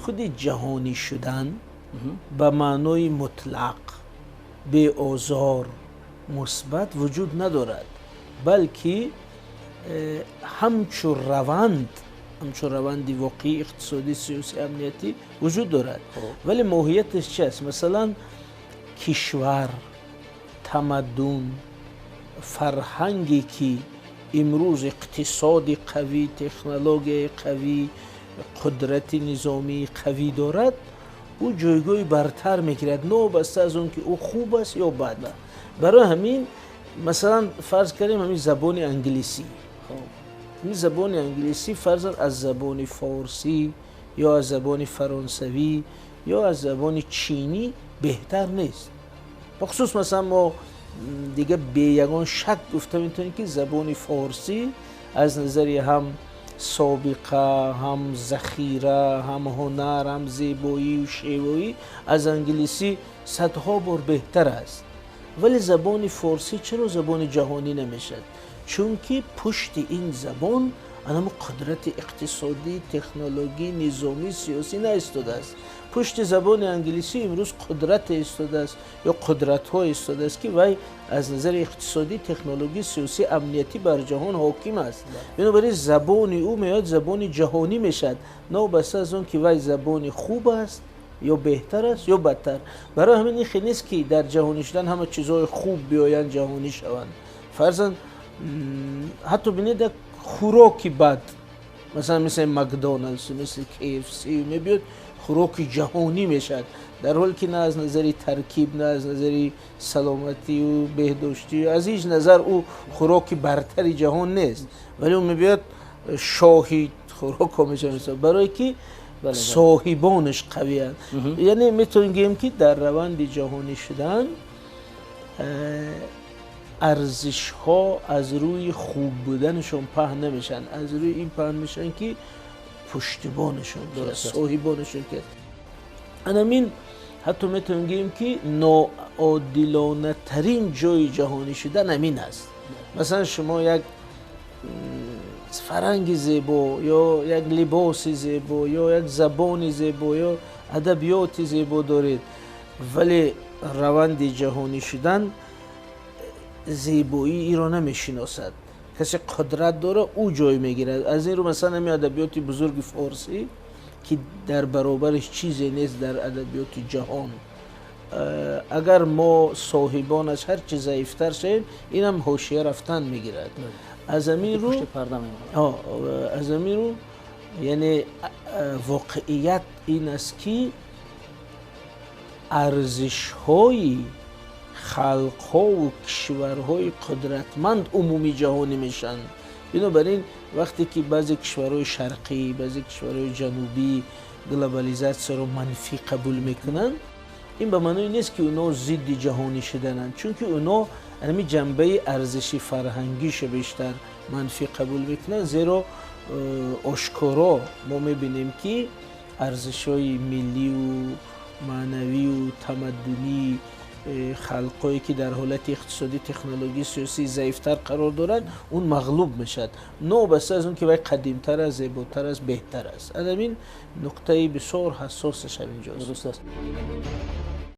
Худи ҷаҳонӣ шудан ба маънои мутлақ, беозор, мусбат вуҷуд надорад, балки ҳамчун раванд, ҳамчун раванди воқеии иқтисодӣ, сиёсӣ, амниятӣ вуҷуд дорад. Вале моҳияташ чи аст? Масалан, кишвар, тамаддун, фарҳанге ки имрӯз иқтисоди қавӣ, технологияи қавӣ, қудрати низомии қавӣ дорад, ӯ ҷойгоҳи бартар мегирад, новобаста аз он ки ӯ хуб аст ё бад. Барои ҳамин, масалан, фарз кардем, ҳамин забони англисӣ, ҳамин забони англисӣ, фарзан, аз забони форсӣ ё аз забони фаронсавӣ ё аз забони чинӣ беҳтар нест. Бахусус, масалан, мо дига бе ягон шак гуфта метавонем, ки забони форсӣ аз назари ҳам собиқа, ҳам захира, ҳам ҳунар, ҳам зебоию шевоӣ аз англисӣ садҳо бор беҳтар аст. Вале забони форсӣ чаро забони ҷаҳонӣ намешавад? Чунки пушти ин забон анамо қудрати иқтисодӣ, технологӣ, низомӣ, сиёсӣ наистодааст. Пушти забони англисӣ имрӯз қудрате истодааст ё қудратҳо истодааст, ки вай аз назари иқтисодӣ, технологӣ, сиёсӣ, амниятӣ бар ҷаҳон ҳоким аст. Бинобар ин, забони ӯ меояд, забони ҷаҳонӣ мешавад, новобаста аз он ки вай забони хуб аст ё беҳтар аст ё бадтар. Барои ҳамин, ин хел нест, ки дар ҷаҳонӣ шудан ҳама чизҳои хуб биёянд, ҷаҳонӣ шаванд. Фарзан, ҳатто бинед, як хӯроки бад, масалан, мисли Макдоналдс, мисли KFC, мебиёд, хӯроки ҷаҳонӣ мешавад, дар ҳоле ки на аз назари таркиб, на аз назари саломатию беҳдоштӣ, аз ҳеҷ назар ӯ хӯроки бартари ҷаҳон нест, вале ӯ мебиёд, шоҳи хӯрокҳо мешавад, барое ки соҳибонаш қавиянд. Яъне метавонем гӯем, ки дар раванди ҷаҳонӣ шудан арзишҳо аз рӯи хуб буданашон паҳн намешаванд, аз рӯи ин паҳн мешаванд, ки пуштибонашон, соҳибонашон ки. Анамин ҳатто метавонем гӯем, ки ноодилонатарин ҷои ҷаҳонӣ шудан ҳамин аст. Масалан, шумо як фарҳанги зебо ё як либоси зебо ё як забони зебо ё адабиёти зебо доред, вале раванди ҷаҳонӣ шудан зебоии иро намешиносад. Касе қудрат дора, ӯ ҷой мегирад. Аз ин рӯ, масалан, ҳамин адабиёти бузурги форсӣ, ки дар баробараш чизе нест дар адабиёти ҷаҳон, агар мо соҳибонаш ҳарчи заифтар шавем, инам ҳошия рафтан мегирад. Аз ҳамин рӯ, яъне воқеият ин аст, ки арзишҳои халқҳову кишварҳои қудратманд умумӣ ҷаҳонӣ мешаванд. Бинобар ин, вақте ки баъзе кишварҳои шарқӣ, баъзе кишварҳои ҷанубӣ глобализатсияро манфӣ қабул мекунанд, ин ба маъное нест, ки онҳо зидди ҷаҳонӣ шудананд, чунки онҳо ҳамин ҷанбаи арзиши фарҳангиша бештар манфӣ қабул мекунанд, зеро ошкоро мо мебинем, ки арзишҳои миллию маънавию тамаддунии халқҳое, ки дар ҳолати иқтисодӣ, технологӣ, сиёсӣ заифтар қарор доранд, он мағлуб мешавад, новобаста аз он ки вай қадимтар аст, зеботар аст, беҳтар аст. Аз ҳамин нуқтаи бисёр ҳассосаш ҳаминҷост. Дуруст аст.